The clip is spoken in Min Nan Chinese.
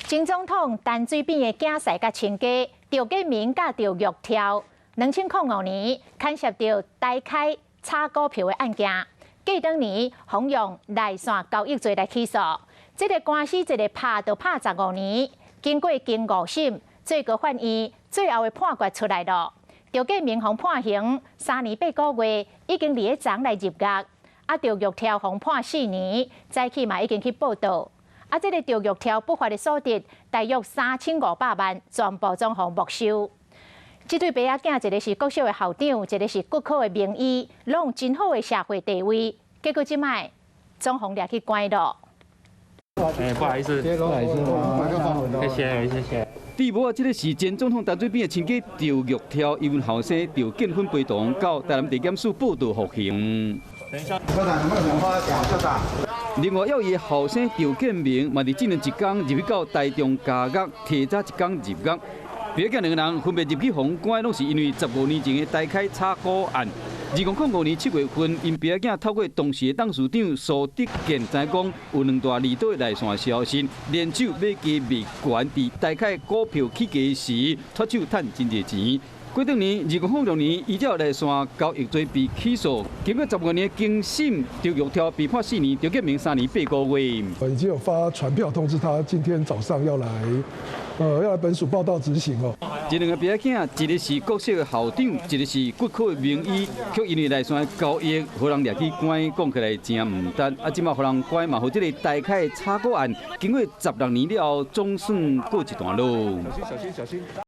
前總統陳水扁的囝婿佮親家趙建銘佮趙玉柱，2005年牽涉著台開炒股票的案件，過當年予用內線交易罪來起訴。這个官司一个拍就拍15年，經過經五審，最高法院最後的判決出來囉。趙建銘予判刑3年8個月，已經佇咧昨來入獄。啊，趙玉柱予判4年，早起嘛已經去報到。啊，這个趙玉柱不法的所得大約3500萬，全部攏予沒收。這對爸仔囝，一个是國小的校長，一个是骨科的名醫，攏有真好的社會地位。結果這擺總予掠去關囉。哎，不好意思，不好意思，謝謝，謝謝。佇某啊，這个是前總統陳水扁的親家趙玉柱，伊𪜶後生趙建芬陪同到台南地檢署報到服刑。等一下，另外，伊的後生趙建銘嘛，佇這兩一工入去到台中監獄，提早一工入獄。爸仔囝兩个人分別入去予關，攏是因為15年前的台開炒股案。2005年7月份，𪜶爸仔囝透過當時的董事長蘇德建，知講有兩大利多內線消息，聯手買加賣懸，佇台開股票起價時脫手趁真濟錢。過當年2006年，依照內線交易罪被起訴，經過15年的經審，趙玉柱被判4年，趙建銘3年8個月。已經有發傳票通知他，今天早上要來本署報到執行哦。這兩個爸仔囝，一个是國小的校長，一个是骨科的名醫，卻因為內線交易，予人掠去關，講起來真毋值。啊，這馬予人關嘛，予這个台開炒股案，經過16年了後，總算告一段落。小心，小心，小心。